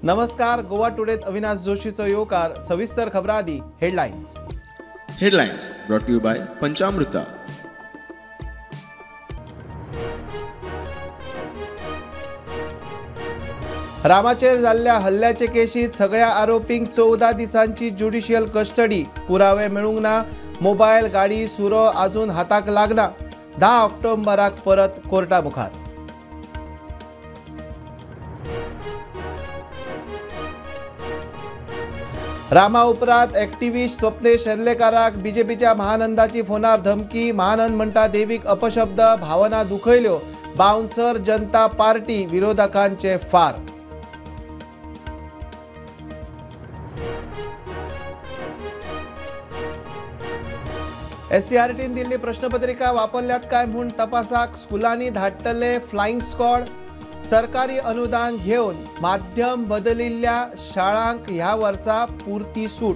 नमस्कार, गोवा टुडेत अविनाश जोशीचो येवकार. सविस्तर खबरां आदी headlines. Headlines brought to you by Panchamruta. रामाचेर जाल्ल्या हल्ल्याचे केशीत सगळ्या आरोपींक 14 दिसांची ज्युडिशियल कस्टडी. पुरावे मेळूंक ना, मोबायल, गाडी, सुरो अजून हाताक लागना. 10 ऑक्टोबराक परत कोर्टा मुखार. रामा उपरांत एक्टिविस्ट स्वप्नेश शेर्लेकाराक बीजेपीच्या महानंदाची फोनार धमकी. महानंद म्हणटा देवीक अपशब्द, भावना दुखयल्यो. बाउन्सर जनता पार्टी विरोधकांचे फार. एससीआरटीन दिल्ली प्रश्नपत्रिका वापरल्यात काय म्हूण तपासाक स्कुलांनी धाडटले फ्लायिंग स्क्वॉड. सरकारी अनुदान घेवन माध्यम बदलिल्ल्या शाळांक ह्या वर्सा पुरती सूट.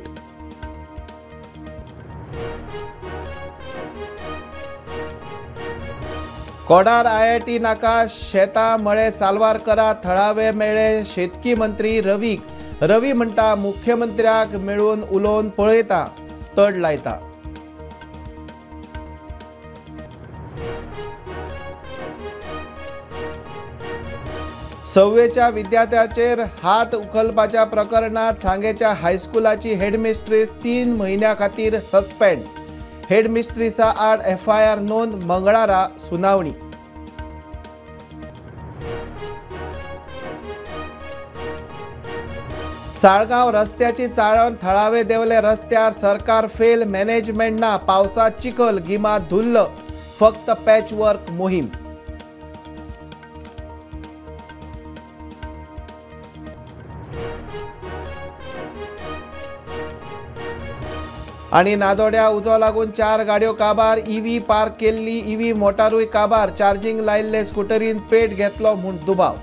कोडार आयआयटी नाका, शेतां मळे साल्वार करा, थळावे मेळे शेतकी मंत्री रवीक. रवी म्हणटा मुख्यमंत्र्याक मेळून उलोवन पळयता, तड लायता. सव्वेच्या विद्यार्थ्याचेर हात उखलपाच्या प्रकरणात सांगेच्या हायस्कुलाची हेडमिस्ट्रीस 3 म्हयन्या खातीर सस्पेंड. हेडमिस्ट्रीसा आड एफआयआर नोंद, मंगळारा सुनावणी. साळगांव रस्त्याची चाळण, थळावे देवले रस्त्यार, सरकार फेल, मॅनेजमेंट ना, पावसात चिखल, गिमात धुल्ल, फक्त पॅचवर्क मोहीम. आणि नादोड्या उजो लागून 4 गाड्यो काबार. ईव्ही पार्क केल्ली ईव्ही मोटारूय काबार. चार्जिंग लायिल्ले स्कुटरीन पेट घेतलो म्हूण दुबाव.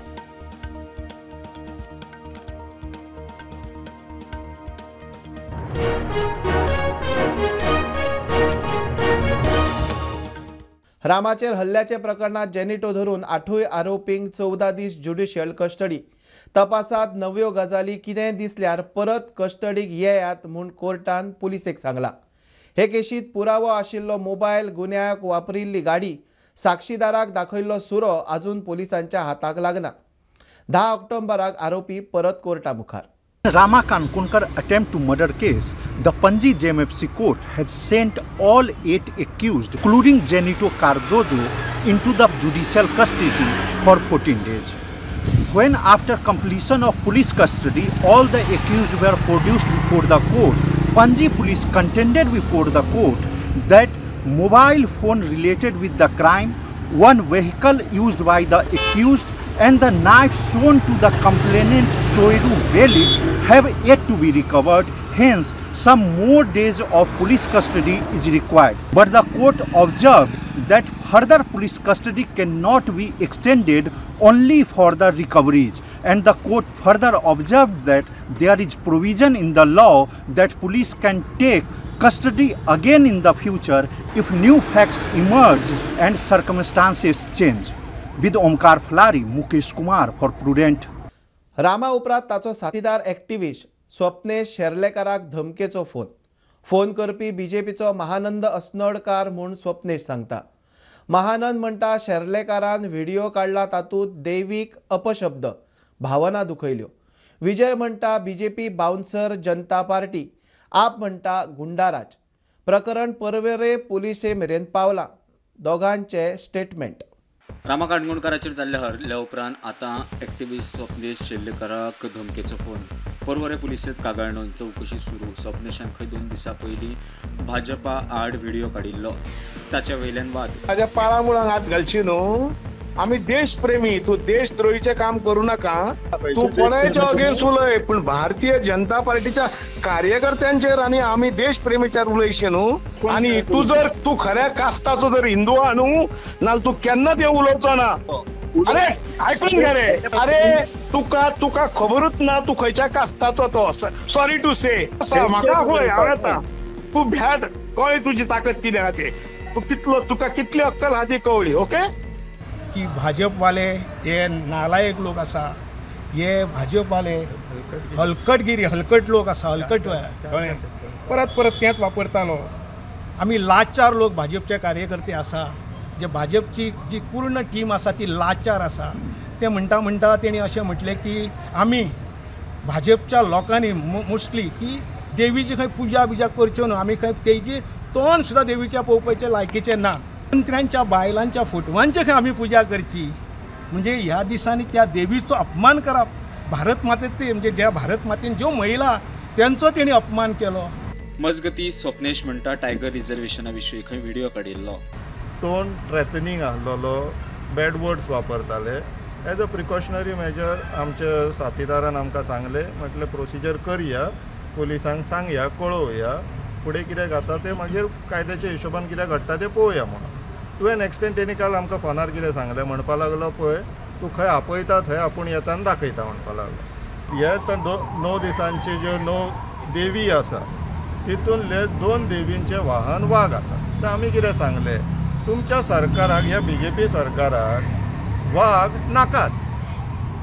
रामाचेर हल्ल्याचे प्रकरणात जेनिटो धरून 8 आरोपींक 14 दीस ज्युडिशियल कस्टडी. तपासात नव्यो गजाली कितें दिसल्यार परत कस्टडीक येयात म्हूण कोर्टान पुलिसेक सांगला. हे केशीत पुरावो आशिल्लो मोबायल, गुन्यांवाक वापरिल्ली गाडी, साक्षीदाराक दाखयल्लो सुरो अजून पोलिसांच्या हाताक लागना. 10 ऑक्टोबराक आरोपी परत कोर्टा मुखार. Rama Kankonkar attempt to murder case, the Panaji JMFC court has sent all 8 accused, including Zenito Cardozo, into the judicial custody for 14 days. When after completion of police custody, all the accused were produced before the court, Panaji police contended before the court that mobile phone related with the crime, one vehicle used by the accused and the knife shown to the complainant Soiru Veli have yet to be recovered. Hence, some more days of police custody is required. But the court observed that further police custody cannot be extended only for the recoveries, and the court further observed that there is provision in the law that police can take custody again in the future if new facts emerge and circumstances change. With Omkar Flari, Mukesh Kumar for Prudent. Rama उपरांत ताचो साथीदार activist Swapnesh शेर्लेकाराक धमकेचो phone. Phone करपी बीजेपीचो महानंद अस्नोडकार म्हूण स्वप्नेश सांगता. महानंद म्हणटा शेर्लेकारान video काडला, तातूंत देवीक अपशब्द, भावना दुखयल्यो. विजय म्हणटा बीजेपी बाउन्सर जनता पार्टी, आप म्हणटा गुंडाराज. प्रकरण पर्वरे पुलिसे मेरेन पावलां. दोगांचे स्टेटमेंट. रामा काणकोणकाराचेर जाल्ल्या हल्ल्या उपरांत आतां एक्टिविस्ट स्वप्नेश शेर्लेकाराक धमकेचो फोन. पर्वरे पुलिसेंत कागाळ नोंद, चवकशी सुरू. स्वप्नेशान खंय 2 दिसां पयलीं भाजपा आड व्हिडिओ काडिल्लो, ताच्या वयल्यान वाद. ताज्या पाळामुळांक हात घालशी न्हू. आमी देशप्रेमी, तूं देशद्रोहीचें काम करूं नाका. तूं कोणाच्या अगेन्स्ट उलय, पूण भारतीय जनता पार्टीच्या कार्यकर्त्यांचेर आनी आमी देशप्रेमीचेर उलयशे न्हू. आनी तूं जर तूं खऱ्या कास्ताचो जर हिंदू आहा न्हू, नाल्यार तूं केन्ना ते उलोवचो ना. अरे आयकून घे रे, अरे तुका तुका खबरूच ना तूं खंयच्या कास्ताचो तो. सॉरी टू से, म्हाका पळय हांव येता. तूं भ्यात, कळ्ळें तुजी ताकद कितें आहा तें, तूं कितलो तुका कितली अक्कल आहा ती कळ्ळी. ओके, की भाजपवाले हे नालायक लोक आसा, हे भाजपवाले हलकटगिरी, हलकट लोक आसा, हलकट कळ्ळें, परत परत तेंच वापरतालो. आमी लाचार लोक भाजपचे कार्यकर्ते आसा, जे भाजपची जी पूर्ण टीम आसा ती लाचार आसा. ते म्हणटा म्हणटा तेणी अशें म्हटलें की आमी भाजपच्या लोकांनी मोस्टली की देवीची खंय पुजा बिजा करच्यो न्हू, आमी खंय तेजी तोंड सुद्दां देवीच्या पळोवपाचे लायकीचें ना, मंत्र्यांच्या बायलांच्या फोटवांचे खंय आमी पुजा करची, म्हणजे ह्या दिसांनी त्या देवीचो अपमान करप. भारत मातेत म्हणजे ज्या भारत मातेन ज्यो महिला तेंचो तेणी अपमान केलो. मजगती स्वप्नेश म्हणटा टायगर रिजर्वेशना विशीं खंय व्हिडिओ काडिल्लो, टोन थ्रेटनिंग आहलोलो, बॅड वर्ड्स वापरताले. एज अ प्रिकॉशनरी मेजर आमच्या साथीदारान आमकां सांगलें, म्हटलें प्रोसिजर करया, पुलिसांक सांगया, कळोवया, फुडें कितें जाता तें मागीर कायद्याच्या हिशोबान कितें घडटा तें पळोवया म्हणून. टू एन एक्सटेंट तेणी काल आमकां फोनार कितें सांगलें, म्हणपा लागलो पळय तूं खंय आपयता थंय आपूण येता आनी दाखयता म्हणपा लागलो. हे तर 9 दिसांची ज्यो 9 देवी आसा तितूंतले 2 देवींचें वाहन वाग आसा. तर आमी कितें सांगलें, तुमच्या सरकाराक, ह्या बीजेपी सरकाराक वाग नाकात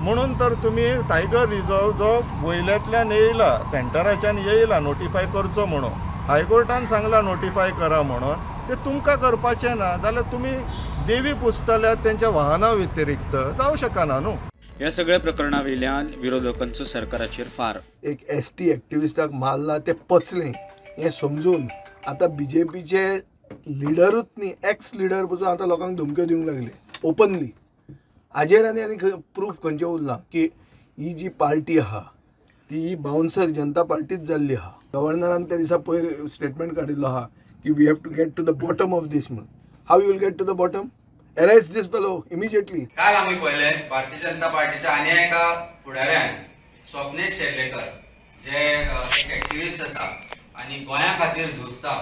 म्हणून तर तुमी टायगर रिजर्व जो वयल्यांतल्यान येयला, सेंटराच्यान येयला नोटिफाय करचो म्हणून, हायकोर्टान सांगला नोटिफाय करा म्हणून, ते तुमकां करपाचें ना जाल्यार तुमी देवी पुजतल्या तेंच्या वाहना व्यतिरिक्त जावं शकना न्हू. ह्या सगळ्या प्रकरणा वयल्यान विरोधकांचो सरकाराचेर फार. एक एस टी एक्टिविस्टाक मारला ते पचलें हें समजून आतां बीजेपीचे लिडरूच न्ही, एक्स लिडर पसून आतां लोकांक धमक्यो दिवंक लागले ओपनली. हाजेर आनी आनी प्रूफ खंयचें उरलां की ही जी पार्टी आहा ती ही बाउन्सर जनता पार्टीच जाल्ली आहा. गव्हर्नरान त्या दिसा पयर स्टेटमेंट काडिल्लो आहा की we have to get to the bottom of this म्हणून. How you will get to the bottom? Arrest this fellow immediately. काल आमी पळयलें भारतीय जनता पार्टीच्या आनी एका फुडाऱ्यान स्वप्नेश शेर्लेकर जे एक एक्टिविस्ट आसा आनी गोंया खातीर झुजता,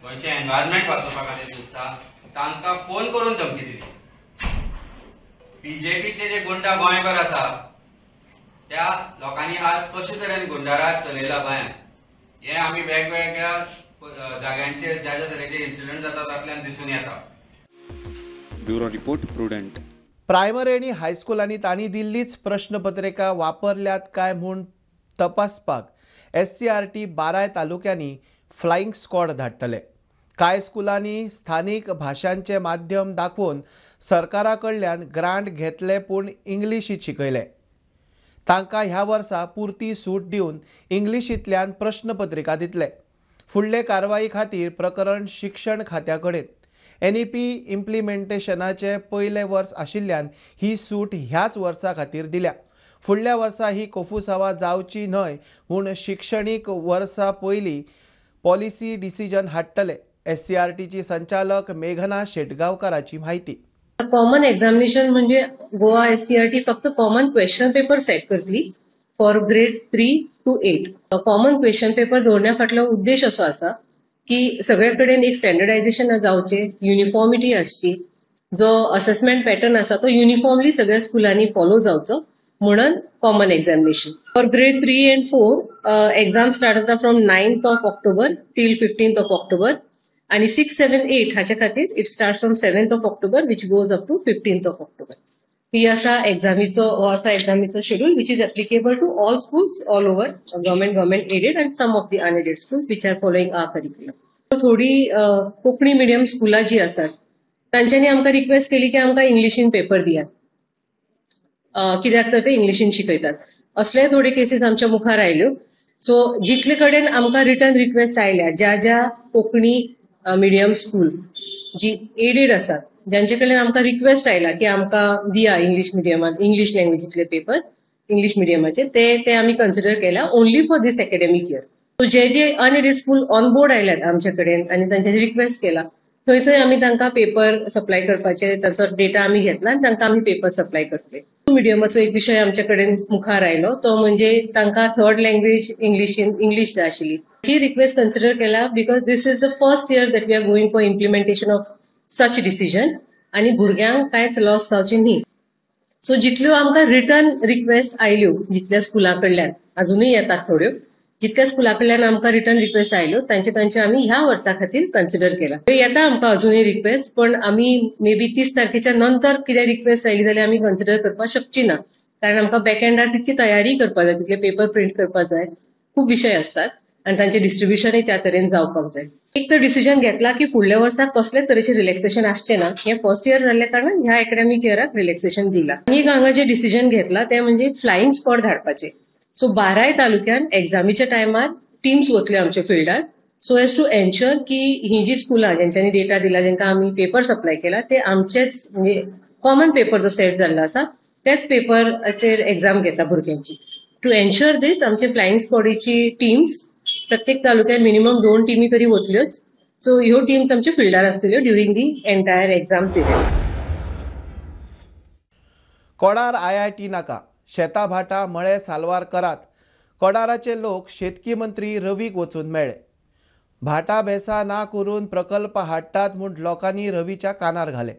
गोंयचें एनवायरमेंट वाचोवपा खातीर झुजता, तांकां फोन करून धमकी दिली. बीजेपीचे जे गुंडा गोंयभर आसा त्या लोकांनी आज कशे तरेन गुंडाराज चलयला गोंयांत हें आमी वेगवेगळ्या जाग्यांचेर ज्या ज्या तरेचे इन्सिडंट जाता तातल्यान दिसून येता. Bureau report, Prudent. Primary आनी हायस्कुलांनी तांणी दिल्लीच प्रश्नपत्रिका वापरल्यात काय म्हूण तपासपाक SCERT 12 तालुक्यांनी फ्लायिंग स्क्वॉड धाडटले. कांय स्कुलांनी स्थानीक भाशांचें माध्यम दाखोवन सरकारा कडल्यान ग्रांट घेतले पूण इंग्लिशींत शिकयले. तांकां ह्या वर्सा पुरती सूट दिवन इंग्लिशींतल्यान प्रश्नपत्रिका दितले. फुडले कारवाई खातीर प्रकरण शिक्षण खात्या कडेन. NEP इम्प्लिमेंटेशनाचे पयले वर्स आशिल्ल्यान ही सूट ह्याच वर्सा खातीर दिल्या. फुडल्या वर्सा ही कोफुसांवां जावची न्हय म्हूण शिक्षणीक वर्सा पयलीं पॉलिसी डिसिजन हाडटले. SCERTची संचालक मेघना शेटगांवकाराची म्हायती. कॉमन एक्झामिनेशन म्हणजे गोवा SCERT फक्त कॉमन क्वेश्चन पेपर सेट करतली for grade 3 to 8. Common question paper दवरण्या फाटलो उद्देश असो आसा की सगळे कडेन एक स्टँडर्डायझेशन जावचें, युनिफॉर्मिटी आसची, जो असेसमेंट पॅटर्न आसा तो युनिफॉर्मली सगळ्या स्कुलांनी फॉलो जावचो म्हणून common examination. For grade 3 and 4 exam start जाता from 9th of October till 15th of October आनी 6, 7, 8 हाच्या खातीर it start from 7th of October which goes up to 15th of October. ही आसा एग्जामीचो, हो आसा एग्जामीचो schedule which is applicable to all schools all over government aided and some of the unaided schools which are following our curriculum. थोडी Konkani medium स्कुलां जी आसात तांच्यांनी आमकां request केली की आमकां इंग्लिशीन पेपर दियात, कित्याक तर ते इंग्लिशीन शिकयतात. असले थोडे केसीस आमच्या मुखार आयल्यो. सो जितले कडेन आमकां रिटर्न रिक्वेस्ट आयल्या ज्या ज्या कोंकणी मिडियम स्कूल जी एडेड आसात ज्यांचे कडल्यान आमकां रिक्वेस्ट आयला की आमकां दिया इंग्लिश मिडियमान इंग्लिश लँग्वेजींतले पेपर इंग्लिश मिडियमाचे ते आमी कन्सिडर केल्या only for this academic year. So J J unaided school on board आयल्यात आमचे कडेन आनी तांच्यांनी रिक्वेस्ट केला थंय थंय आमी तांकां पेपर सप्लाय करपाचे तांचो डेटा आमी घेतला आनी तांकां आमी पेपर सप्लाय करतले. मिडियमाचो एक विशय आमचे कडेन मुखार आयलो तो म्हणजे तांकां थर्ड लँग्वेज इंग्लिशीन इंग्लिश जाय आशिल्ली. ती रिक्वेस्ट कन्सिडर केला because this is the first year that we are going for implementation of such decision आनी भुरग्यांक कांयच लॉस जावचें न्ही. सो जितल्यो आमकां रिटर्न रिक्वेस्ट आयल्यो जितल्या स्कुलां कडल्यान अजुनूय येतात थोड्यो, जितल्या स्कुलां कडल्यान आमकां रिटर्न रिक्वेस्ट आयल्यो तांचे तांचे आमी ह्या वर्सा खातीर कन्सिडर केला. येता आमकां अजुनूय रिक्वेस्ट पण आमी मे बी 30 तारखेच्या नंतर कितें रिक्वेस्ट आयली जाल्यार आमी कन्सिडर करपाक शकची ना कारण आमकां बॅकएंडार तितकी तयारी करपाक जाय, तितले पेपर प्रिंट करपाक जाय, खूब विशय असतात आनी तांचे डिस्ट्रिब्युशनूय त्या तरेन जावपाक जाय. एक तर डिसिजन घेतला की फुडल्या वर्सा कसलेच तरेचे रिलॅक्सेशन आसचें ना, हें फर्स्ट इयर जाल्ल्या कारणान ह्या एकेडमीक इयराक रिलॅक्सेशन दिला. आनी एक हांगा जे डिसिजन घेतला तें म्हणजे फ्लायिंग स्क्वॉड धाडपाचें. सो 12 तालुक्यान एग्जामीच्या टायमार टीम्स वतल्यो आमच्या फिल्डार, सो एज टू एन्श्योर की ही जी स्कुलां ज्यांच्यांनी डेटा दिला, जांकां आमी पेपर सप्लाय केला, ते आमचेच म्हणजे कॉमन पेपर जो सेट जाल्लो आसा त्याच पेपराचेर एग्जाम घेता भुरग्यांची. टू एन्श्योर दीस आमचे फ्लायिंग स्क्वॉडीची टीम्स प्रत्येक तालुक्यात मिनिमम 2 टीमी तरी वतल्योच. सो ह्यो टीम्स आमच्या फिल्डार आसतल्यो during the entire exam period. Kodar IIT नाका, शेता भाटा मळे साल्वार करात. कोडाराचे लोक शेतकी मंत्री रवीक वचून मेळ्ळे. भाटा बेसा ना करून प्रकल्प हाडटात म्हूण लोकांनी रवीच्या कानार घाले.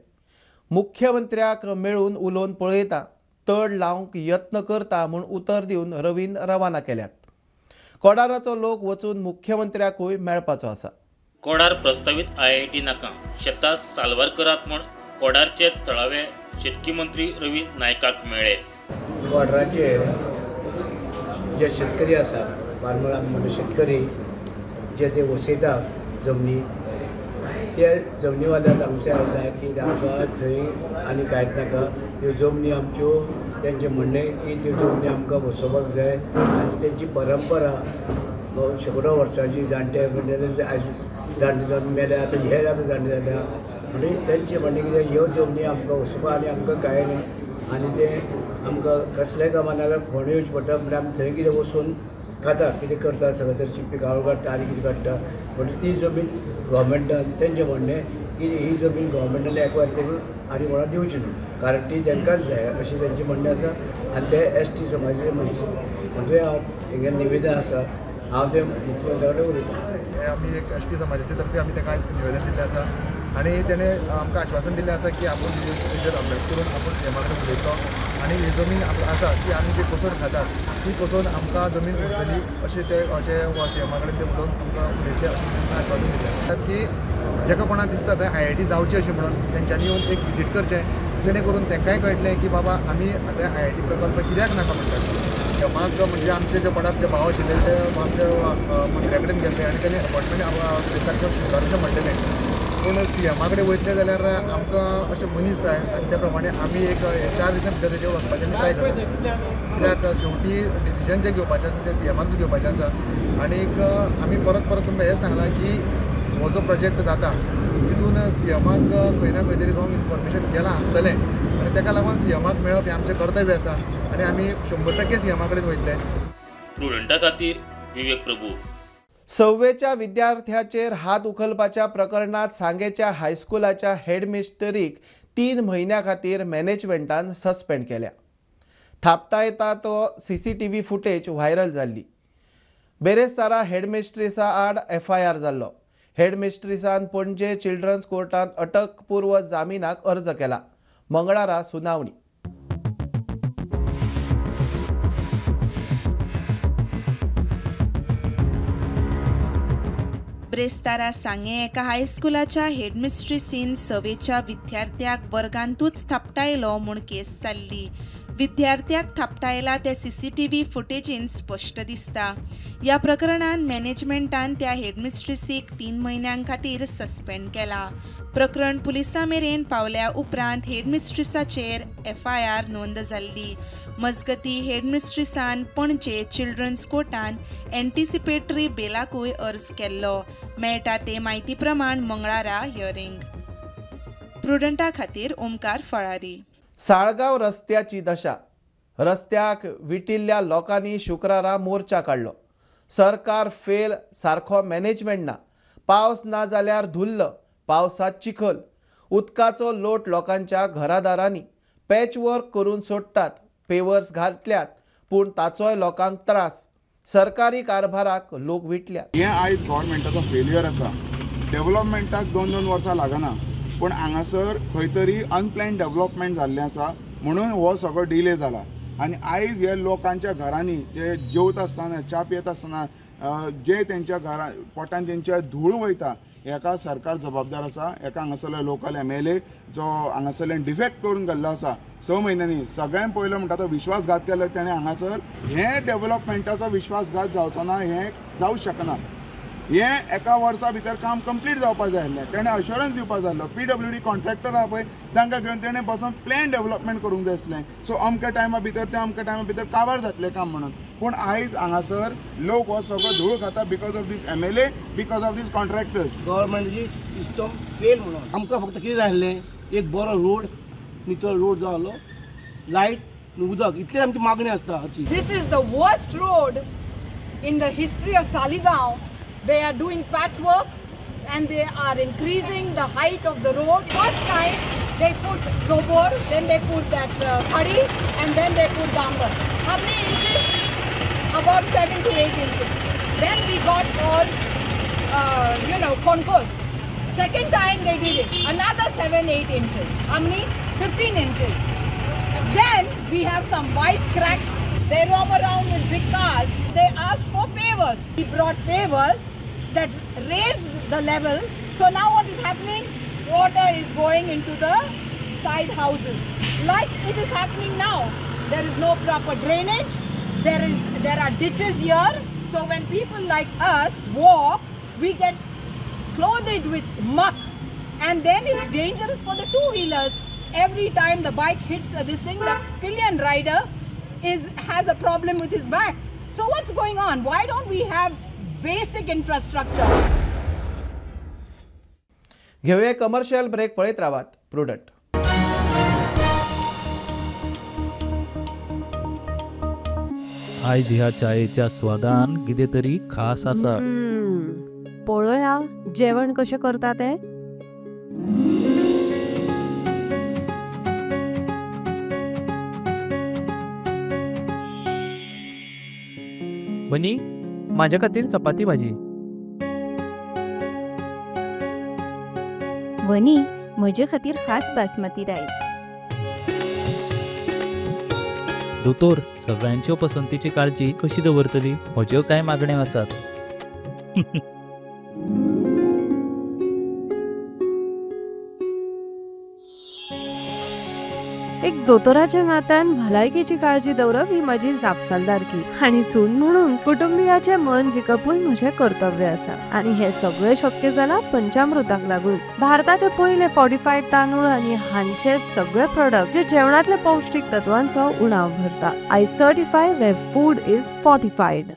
मुख्यमंत्र्याक मेळून उलोवन पळयता, तड लावंक यत्न करता म्हूण उतर दिवन रवीन रवाना केल्यात. कोडाराचो लोक वचून मुख्यमंत्र्याकूय मेळपाचो आसा. कोडार प्रस्तावीत IIT नाका, शेतां साल्वार करात म्हूण कोडारचे थळावे शेतकी मंत्री रवी नायकाक मेळ्ळे. कोडाराचे जे शेतकरी आसात, फार्मर म्हणजे शेतकरी जे ते वसयतात जमनी, ते जमनीवाल्याक आमचें आयलां की आमकां थंय आनी कांयच नाका, त्यो जमनी आमच्यो, तेंचें म्हणणें की त्यो जमनी आमकां वसोवपाक जाय आनी तेंची परंपरा शेंकड्यो वर्सांची जाणटे म्हणजे आयज जाणटे जावन मेल्या, आतां हे आतां जाणटे जाल्या, म्हणजे तेंचें म्हणणें कितें ह्यो जमनी आमकां वसोवपाक आनी आमकां कांय ना आनी तें आमकां कसल्याय कामाक नाल्यार फोंडे येवचें पडटा, म्हणजे आमी थंय कितें वचून खाता, कितें करता, सगळें तरेची पिकावळ काडटा आनी कितें काडटा. म्हणजे ती जमीन गव्हर्मेंटान, तेंचें म्हणणें की ही जमीन गव्हर्मेंटान एक्वायर करून आनी कोणाक दिवची न्हू, कारण ती तांकांच जाय अशें तेंचें म्हणणें आसा. आनी ते ST समाजाचे मनीस, म्हणजे हांव हेंगे निवेदन आसा, हांव तें मुख्यमंत्र्या कडेन उलयतां. आमी एक ST समाजाचे तर्फे आमी ताका निवेदन दिल्लें आसा आनी तेणें आमकां आश्वासन दिल्लें आसा की आपूण हेजेर अभ्यास करून आपूण सीएमा कडेन उलयतलो आनी ही जमीन आसा ती आमी जी कसोवन खातात ती कसोवन आमकां जमीन उरतली अशें ते अशें सीएमा कडेन ते उलोवन आमकां उलयतले अशें आश्वासन दिलें. की जेका कोणाक दिसता थंय IIT जावची अशें म्हणून तेंच्यांनी येवन एक विजीट करचें, जेणे करून तांकांय कळटलें की बाबा आमी आतां IIT प्रकल्प कित्याक नाका म्हणटात. सीएमाक म्हणजे आमचे जे कोणाक जे भाव आशिल्ले ते आमच्या मंत्र्या कडेन गेल्ले आनी तांणी अपॉयंटमेंट तांकां स्विकार अशें म्हणलेलें, पूण सीएमा कडेन वयतले जाल्यार आमकां अशें मनीस जाय आनी त्या प्रमाणे आमी एक 4 दिसां भितर तेजेर वचपाचें आमी ट्राय करता. कित्याक शेवटी डिसिजन जें घेवपाचें आसा तें सीएमानूच घेवपाचें आसा आनीक आमी परत परत तुमकां हें सांगलां की हो जो प्रोजेक्ट जाता तितून सीएमाक खंय ना खंय तरी रॉंग इन्फॉर्मेशन गेलां आसतलें आनी ताका लागून सीएमाक मेळप हें आमचें कर्तव्य आसा आनी आमी 100% सीएमा कडेन वयतले. प्रुडंटा खातीर विवेक प्रभू. सव्वेच्या विद्यार्थ्याचेर हात उखलपाच्या प्रकरणात सांगेच्या हायस्कुलाच्या हेडमिस्टरीक 3 म्हयन्या खातीर मॅनेजमेंटान सस्पेंड केल्या. थापटायता तो CCTV footage viral जाल्ली. बेरेस्तारा हेडमिस्ट्रीसा आड FIR जाल्लो. हेडमिस्ट्रीसान पणजे चिल्ड्रन्स कोर्टांत अटकपूर्व जामिनाक अर्ज केला. मंगळारा सुनावणी. ब्रेस्तारा सांगे एका हायस्कुलाच्या हेडमिस्ट्रीसीन सवेच्या विद्यार्थ्याक वर्गांतूच थापटायलो म्हूण केस जाल्ली. विद्यार्थ्याक थापटायला ते CCTV फुटेजीन स्पश्ट दिसता. ह्या प्रकरणान मॅनेजमेंटान त्या हेडमिस्ट्रीसीक 3 म्हयन्यां खातीर सस्पेंड केला. प्रकरण पुलिसां मेरेन पावल्या उपरांत हेडमिस्ट्रीसाचेर FIR नोंद जाल्ली. मजगती हेडमिस्ट्रीसान पणजे चिल्ड्रन्स कोर्टान एन्टिसिपेटरी बेलाकूय अर्ज केल्लो. मेळटा ते म्हायती प्रमाण मंगळारा हियरींग. प्रुडंटा खातीर ओमकार फळारी. साळगांव रस्त्याची दशा. रस्त्याक विटिल्ल्या लोकांनी शुक्रारा मोर्चा काडलो. सरकार फेल, सारखो मॅनेजमेंट ना, पावस ना जाल्यार धुल्ल, पावसात चिखल, उदकाचो लोट लोकांच्या घरादारांनी, पॅचवर्क करून सोडटात, पेवर्स घातल्यात पूण ताचोय लोकांक त्रास. सरकारी कारभाराक लोक विटल्यात. हें आयज गव्हर्मेंटाचो फेल्युअर आसा. डेव्हलपमेंटाक 2-2 वर्सां लागना, पूण हांगासर खंय तरी अनप्लॅन डेव्हलपमेंट जाल्लें आसा म्हणून हो सगळो डिले जाला. आनी आयज हे लोकांच्या घरांनी जे जेवता आसतना, च्या पियेता आसतना जे तेंच्या घरा पोटान तेंच्या धूळ वयता, हेका सरकार जबाबदार आसा. हेका हांगासरलो लोकल MLA जो हांगासरल्यान डिफेक्ट करून घाल्लो आसा 6 म्हयन्यांनी, सगळ्यांत पयलो म्हणटा तो विश्वासघात केलो तेणें हांगासर. हें डेवलपमेंटाचो विश्वासघात जावचो ना, हें जावं शकना. हें एका वर्सा भितर काम कंप्लीट जावपा जाय आसलें, तेणें अश्योरन्स दिवपा जाय आसलो. PWD contractor आहा पळय तांकां घेवन तेणें बसून प्लॅन डेवलपमेंट करूंक जाय आसलें. सो अमक्या टायमा भितर तें अमक्या टायमा भितर काबार जातलें काम म्हणून. पूण आयज हांगासर लोक हो सगळो धूळ खाता because of this MLA, because of these contractors. गव्हर्मेंटाची system fail म्हणून आमकां फक्त कितें जाय आसलें, एक बरो रोड, नितळ रोड जाय आसलो, लायट, उदक, इतली आमची मागणी आसता. This is the worst road in the history of Saligao. They are doing patchwork and they are increasing the height of the road. First time they put robor, then they put that khadi, and then they put dambar. How many inches? About 7 to 8 inches. Then we got all, concourse. Second time they did it, another 7-8 inches. How many? 15 inches. Then we have some wise cracks. They roam around with big cars. They asked for pavers. We brought pavers that raised the level. So now what is happening? Water is going into the side houses. Like it is happening now. There is no proper drainage. There are ditches here. So when people like us walk, we get clothed with muck. And then it's dangerous for the two-wheelers. Every time the bike hits this thing, the pillion rider has a problem with his back. So what's going on? Why don't we have basic infrastructure? घेऊया commercial break. पळयत रावात prudent. आयज ह्या चायेच्या स्वादान कितें तरी खास आसा. पळोवया जेवण कशें करता तें. बनी, माझ्या खातीर चपाती भाजी. वनी, म्हजे खातीर खास बासमती रायस. दोतोर, सगळ्यांच्यो पसंतीची काळजी कशी दवरतली? म्हज्यो कांय मागण्यो आसात. एक दोतोराच्या नात्यान भलायकेची काळजी दवरप ही म्हजी जापसालदारकी आनी सून म्हणून कुटुंबियाचें मन जिखपूय म्हजें कर्तव्य आसा. आनी हें सगळें शक्य जालां पंचामृताक लागून. भारताचे पयले फॉर्टिफायड तांदूळ आनी हांचे सगळे प्रोडक्ट जे जेवणांतले पौश्टीक तत्वांचो उणाव भरता. I certify where food is fortified.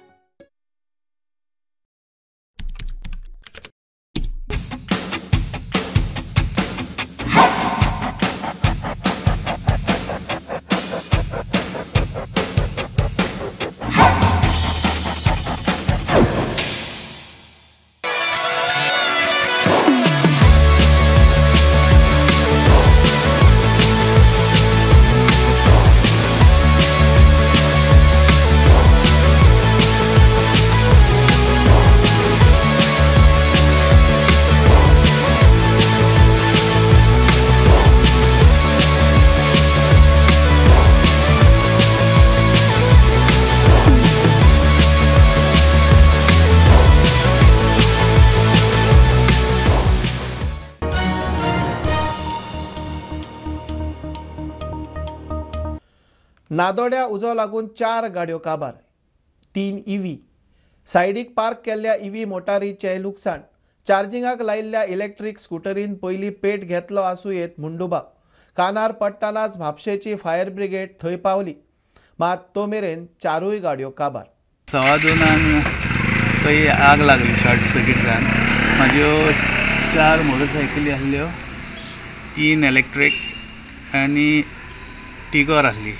नादोड्या उजो लागून 4 गाडयो काबार, 3 EV. सायडीक पार्क केल्ल्या EV मोटारीचें लुकसाण. चार्जिंगाक लायिल्ल्या इलेक्ट्रीक स्कुटरीन पयली पेट घेतलो आसूं येत मुंडुबा. कानार पडटनाच म्हापशेची फायर ब्रिगेड थंय पावली, मात तो मेरेन 4 गाडयो काबार. 2:15 थंय आग लागली शॉर्ट सर्कीट जावन. म्हाज्यो 4 मोटरसायकली आसल्यो, 3 इलेक्ट्रीक आनी टिगोर आसली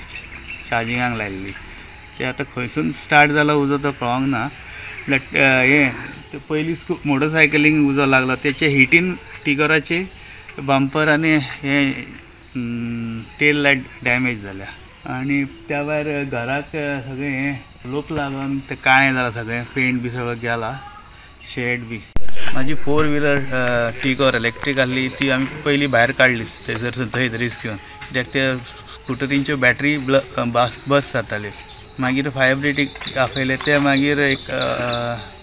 चार्जिंगाक लायिल्ली. ते आतां खंयसून स्टार्ट जालो उजो तो कळोंक ना. म्हळ्यार हें पयलीं मोटरसायकलींक उजो लागलो तेचे हिटीन टिगोराचे बंपर आनी हें टेल लायट डॅमेज जाल्या. आनी त्या भायर घराक सगळें हें लोप लागून तें काळें जालां सगळें, पेंट बी सगळें गेला, शेड बी. म्हाजी 4 व्हिलर टिगोर इलेक्ट्रीक आसली ती आमी पयलीं भायर काडली थंयसर थंयच रिस्क घेवन, कित्याक ते स्कुटरींच्यो बॅटरी बस जाताल्यो. मागीर फायर ब्रिगेडीक आपयले, ते मागीर एक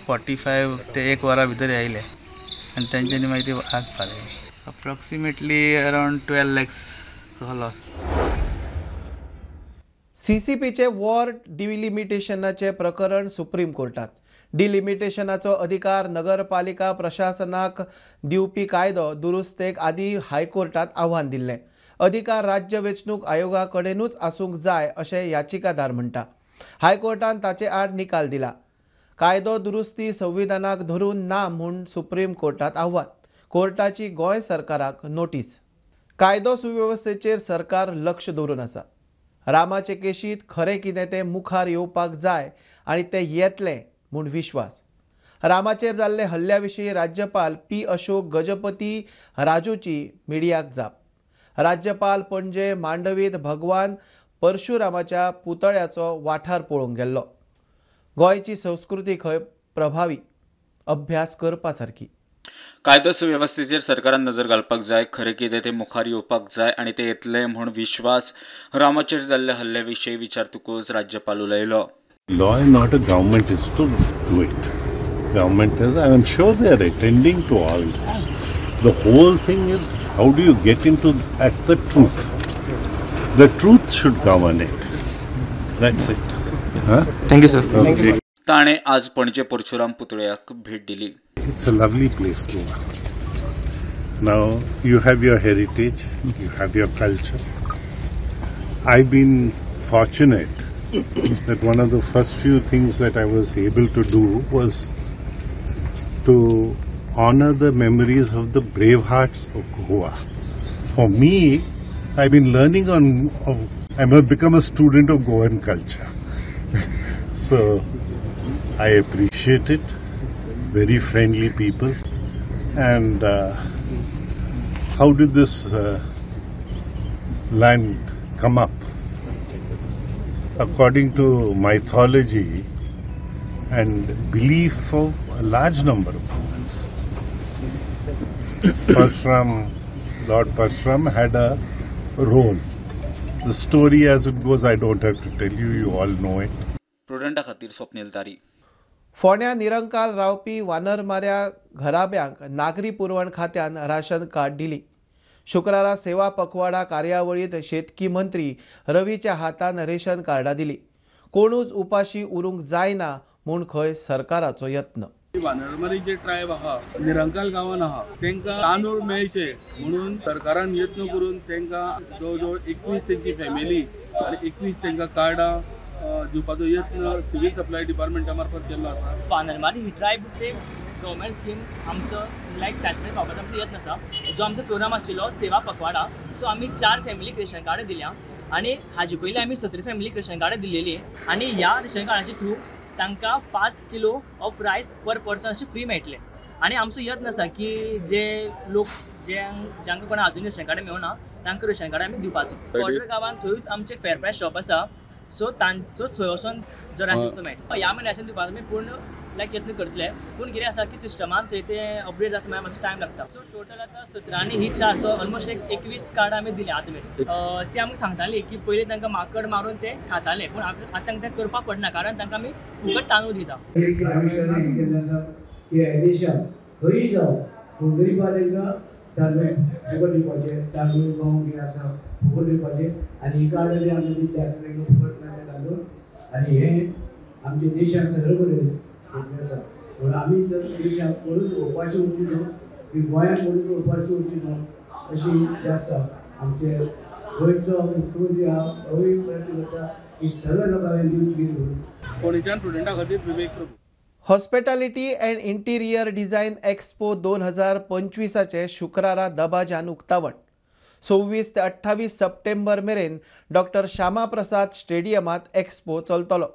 45 ते 1 वरा भितर आयले आनी तेंच्यांनी मागीर ती आग पालयली. Approximately around 12 lakhs loss. सीसीपीचे वॉर डिलिमिटेशनाचे प्रकरण सुप्रीम कोर्टात. डिलिमिटेशनाचो अधिकार नगरपालिका प्रशासनाक दिवपी कायदो दुरुस्तेक आदी हायकोर्टात आव्हान दिल्लें. अधिकार राज्य वेंचणूक आयोगा कडेनूच आसूंक जाय अशें याचिकादार म्हणटा. हायकोर्टान ताचे आड निकाल दिला. कायदो दुरुस्ती संविधानाक धरून ना म्हूण सुप्रीम कोर्टात आव्हान. कोर्टाची गोंय सरकाराक नोटीस. कायदो सुवेवस्थेचेर सरकार लक्ष दवरून आसा. रामाचे केशीत खरें कितें तें मुखार येवपाक जाय आनी तें येतलें म्हूण विश्वास. रामाचेर जाल्ले हल्ल्या विशीं राज्यपाल पी अशोक गजपती राजूची मिडियाक जाप. राज्यपाल पणजे मांडवीत भगवान परशुरामाच्या पुतळ्याचो वाठार पळोवंक गेल्लो. गोंयची संस्कृती खंय प्रभावी अभ्यास करपा सारकी. कायदो सुवेवस्थेचेर सरकारान नजर घालपाक जाय, खरें कितें तें मुखार येवपाक जाय आनी तें येतलें म्हूण विश्वास. रामाचेर जाल्ल्या हल्ल्या विशीं विचारतकूच राज्यपाल उलयलो. Law and order, government is to do it. Government is, I am sure they are attending to all this. The whole thing is, how do you get into at the truth? The truth should govern it. That's it. Huh? Thank you, sir. Okay. Thank you. ताणें आज पणजे परशुराम पुतळ्याक भेट दिली. It's a lovely place, Goa. Now you have your heritage, you have your culture. I've been fortunate that one of the first few things that I was able to do was to honor the memories of the brave hearts of Goa. For me, I've been learning I've become a student of Goan culture. So I appreciate it. Very friendly people. And how did this land come up? According to mythology and belief of a large number of Goans, Parashuram, Lord Parashuram had a role. The story as it goes, I don't have to tell you, you all know it. प्रुडंटा खातीर स्वप्नील तारी. फोंड्या निरंकाल रावपी वानरमाऱ्या घराब्यांक नागरी पुरवण खात्यान ration card दिली. शुक्रारा सेवा पखवाडा कार्यावळीत शेतकी मंत्री रवीच्या हातान रेशन कार्डां दिली. कोणूच उपाशी उरूंक जायना म्हूण खंय सरकाराचो यत्न. वानरमारी जे ट्रायब आहा निरंकाल गांवान आहा तांकां तांदूळ मेळचे म्हणून सरकारान यत्न करून तांकां जवळ जवळ 21 तेंची फॅमिली आनी 21 तांकां कार्डां दिवपाचो यत्न सिव्हील सप्लाय डिपार्टमेंटा मार्फत केल्लो आसा. वानरमारी ही ट्रायब ते गव्हर्मेंट स्कीम आमचो लायक ताचे पावपाचो आमचो यत्न आसा. जो आमचो प्रोग्राम आशिल्लो सेवा पखवाडा, सो आमी 4 फॅमिलीक रेशन कार्डां दिल्या आनी हाजे पयलीं आमी 17 फॅमिलीक रेशन कार्डां दिलेली आनी ह्या रेशन कार्डाचे थ्रू तांकां 5 kilo of rice per person अशें फ्री मेळटलें. आनी आमचो यत्न आसा की जे लोक जे जांकां कोणाक आजून रेशन कार्डां मेळना तांकां रेशन कार्डां आमी दिवपाचो. बॉर्डर गांवांत थंयूच आमचें फेर प्रायस शॉप आसा, सो तांचो थंय वचोन जो राशन तो मेळटा. ह्या म्हयन्याच्यान दिवपाचो आमी पूर्ण लायक यत्न करतले, पूण कितें आसा की सिस्टमान थंय तें अपडेट जाता म्हळ्यार मातसो टायम लागता. सो टोटल आतां 17 आनी ही 4, सो ऑलमोस्ट एक 21 कार्डां आमी दिल्या आतां मेरेन. ते आमकां सांगताली की पयलीं तांकां माकड मारून ते खाताले, पूण आतां तांकां तें करपाक पडना कारण तांकां आमी फुकट तांदूळ दिता. खंय जावं गरीबा तांकां तांदूळ फुकट दिवपाचें, तांदूळ गंव कितें आसा फुकट दिवपाचें आनी ही कार्डां बी आमकां दितले आसा तांकां फुकट मेळटा तांदूळ. आनी हें आमच्या देशान सगळे कडेन घेतलें आसा. म्हणून आमी जर देशाक कोणूच उपाशी उरची न्हू, की गोंयांत कोणूच उपाशी उरची न्हू अशी जें आसा आमचे गोंयचो मुख्यमंत्री आहा तोवूय प्रयत्न करता की सगळ्या लोकांक दिवची म्हणून. फोंडेच्यान प्रुडंटा खातीर Vivek Prabhu. Hospitality and interior design expo 2025 शुक्रारा दबाज्यान उक्तावण. 26 ते 28 सप्टेंबर मेरेन डॉक्टर श्यामा प्रसाद स्टेडियमांत एक्सपो चलतलो.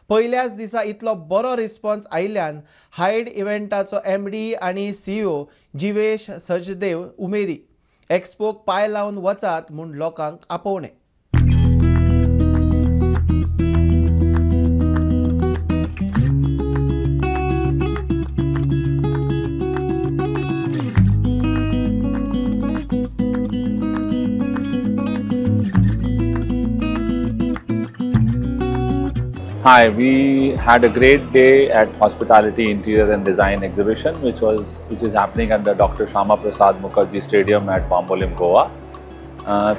पयल्याच दिसा इतलो बरो रिस्पॉन्स आयिल्ल्यान हायड इव्हेंटाचो MD आनी CEO Jivesh Sachdev उमेदी. एक्सपोक पांय लावन वचात म्हूण लोकांक आपोवणें. Hi, we had a great day at Hospitality Interior and Design Exhibition, which is happening at the Dr. Shyama Prasad Mukherjee Stadium at Bambolim, Goa.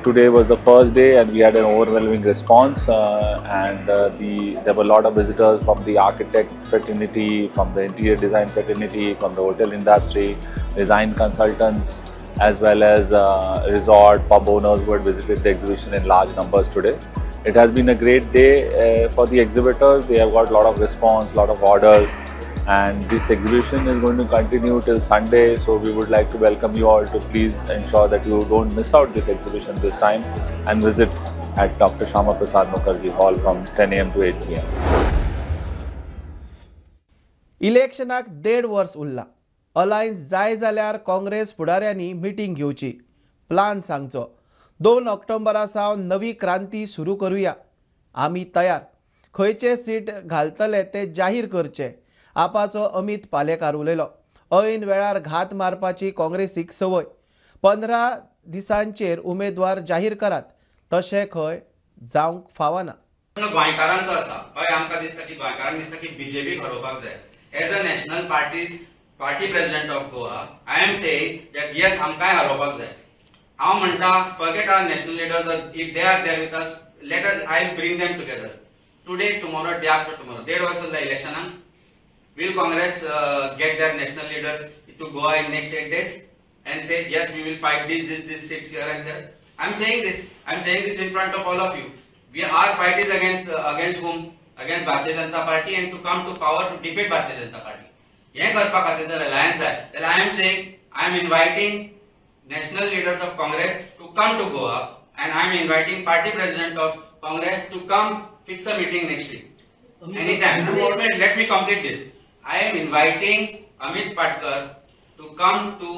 Today was the first day and we had an overwhelming response, there were a lot of visitors from the architect fraternity, from the interior design fraternity, from the hotel industry, design consultants, as well as resort, pub owners who had visited the exhibition in large numbers today. It has been a great day for the exhibitors. They have got a lot of response, a lot of orders, and this exhibition is going to continue till Sunday. So we would like to welcome you all to please ensure that you don't miss out this exhibition this time and visit at Dr. Shyama Prasad Mukherjee Hall from 10 a.m. to 8 p.m. इलेक्शनाक 1.5 वर्स उरला. Alliance जाय जाल्यार काँग्रेस फुडाऱ्यांनी meeting घेवची, plan सांगचो. 2 ऑक्टोबरा सावन नवी क्रांती सुरू करूया, आमी तयार. खंयचे सीट घालतले ते जाहीर करचे, आपाचो अमित पालेकार उलयलो. ऐन वेळार घात मारपाची काँग्रेसीक संवय. 15 दिसांचेर उमेदवार जाहीर करात, तशें खंय जावंक फावना. गोंयकारांचो आसा, हय आमकां दिसता की गोंयकारांक दिसता की बीजेपी हरोवपाक जाय. As a national party president of Goa, I am saying that yes, आमकांय हरोवपाक जाय. हांव म्हणटा, forget our national leaders, if they are there with us, let us, I will bring them together. Today, tomorrow, day after tomorrow. 1.5 वर्स उरला इलेक्शनाक. Will Congress get their national leaders to Goa in next 8 days and say, yes, we will fight this seats here and there? I am saying this. I am saying this in front of all of you. Our fight is against whom? Against Bharatiya Janata Party, and to come to power to defeat Bharatiya Janata Party. हें करपा खातीर जर alliance जाय जाल्यार I am saying, I am inviting national leaders of Congress to come to Goa, and I am inviting party president of Congress to come fix a meeting next week. Anytime. Let me complete this. I am inviting Amit Patkar to come to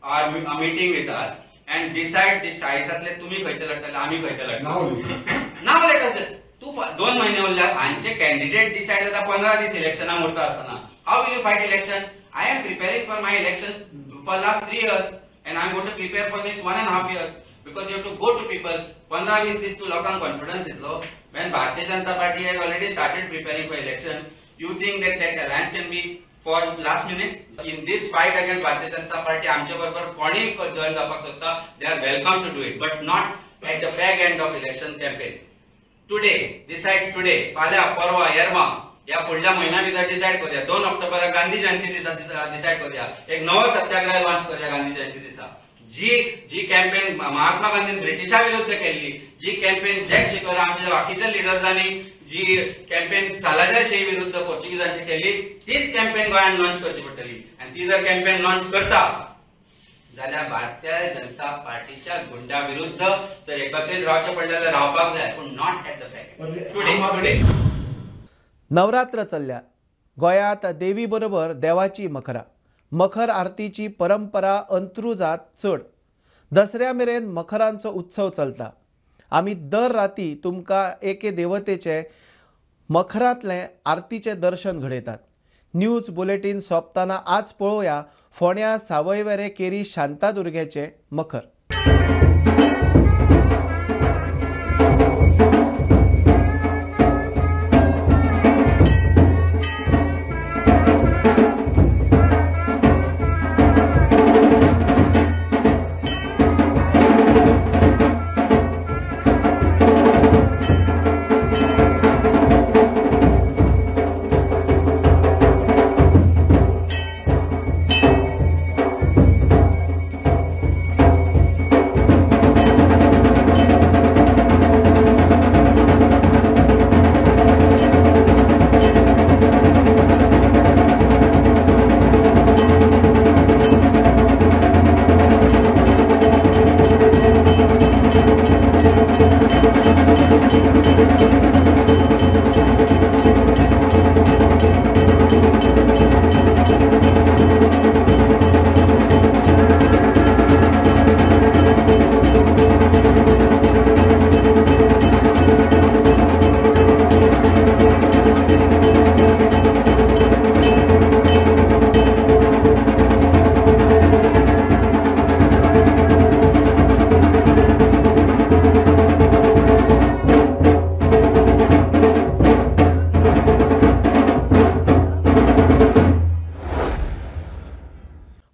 our a meeting with us and decide this. 40तले तुम्ही खंयचे लढटले, आमी खंयचे लढटले, नाव let us. तूं 2 महिने उरल्या, हांचे candidate decide जाता 15 दीस इलेक्शनाक उरता आसतना. How will you fight election? I am preparing for my elections for last 3 years and I am going to prepare for next 1.5 years, because you have to go to people. 15-20 दीस तूं लोकांक confidence दितलो. When Bharatiya Janata Party has already started preparing for elections, you think that that alliance can be for last minute? In this fight against Bharatiya Janata Party, आमचे बरोबर कोणी join जावपाक सोदता, they are welcome to do it, but not at the fag end of election campaign. Today, decide today, फाल्यां, परवा, येरवा, ह्या फुडल्या म्हयन्या भितर डिसायड करूया. 2 ऑक्टोबराक गांधी जयंती दिसा डिसायड करूया. एक नवो सत्याग्रह लॉन्च करूया गांधी जयंती दिसा. जी जी कॅम्पेन महात्मा गांधीन ब्रिटिशा विरुद्ध केल्ली, जी कॅम्पेन जॅक शिकोरा आमच्या बाकीच्या लिडर्सांनी जी कॅम्पेन सालाझारशाही विरुद्ध पोर्चुगीजांची केल्ली, तीच कॅम्पेन गोंयांत लॉन्च करची पडटली. आनी ती जर कॅम्पेन लॉन्च करता जाल्यार भारतीय जनता पार्टीच्या गुंडा विरुद्ध जर एकत्रीत रावचें पडलें जाल्यार रावपाक जाय, पूण not at the fact today. Navratra चल्ल्या. गोंयांत देवी बरोबर देवाची मखरां. मखर आरतीची परंपरा अंत्रुजांत चड. दसऱ्या मेरेन मखरांचो उत्सव चलता. आमी दर राती तुमकां एके देवतेचे मखरांतलें आरतीचें दर्शन घडयतात. न्यूज बुलेटीन सोंपतना आज पळोवया फोंड्या सावयवेरे केरी शांतादुर्गेचें मखर.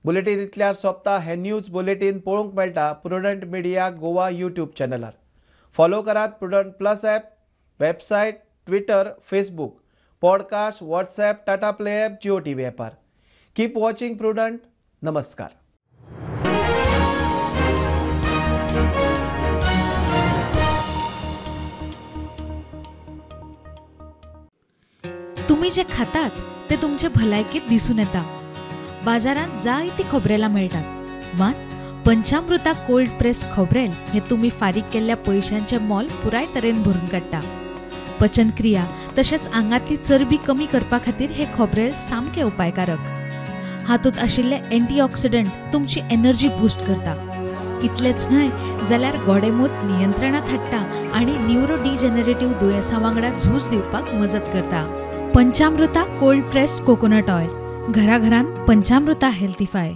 बुलेटीन इतल्यार सोंपता. हें न्यूज बुलेटीन पळोवंक मेळटा प्रुडंट मिडिया गोवा यूट्यूब चॅनलार. फॉलो करात Prudent plus app, website, Twitter, Facebook, podcast, WhatsApp, Tata Play app, Jio TV ॲपार. Keep watching prudent. नमस्कार. तुम्ही जे खातात ते तुमचे भलायकेत दिसून येता. बाजारांत जायती खोबरेलां मेळटात, मात पंचामृता कोल्ड प्रेस खोबरेल हे तुमी फारीक केल्ल्या पयशांचें मोल पुराय तरेन भरून काडटा. पचनक्रिया तशेंच आंगांतली चरबी कमी करपा खातीर हे खोबरेल सामकें उपायकारक. हातूंत आशिल्ले एंटीऑक्सिडंट तुमची एनर्जी बूस्ट करता. इतलेंच न्हय जाल्यार गोडेंमूत नियंत्रणांत हाडटा आनी न्युरो डिजॅनरेटिव्ह दुयेंसां वांगडा झूज दिवपाक मजत करता. Panchamrita cold pressed coconut oil, घराघरांत पंचामृता हेल्थीफाय.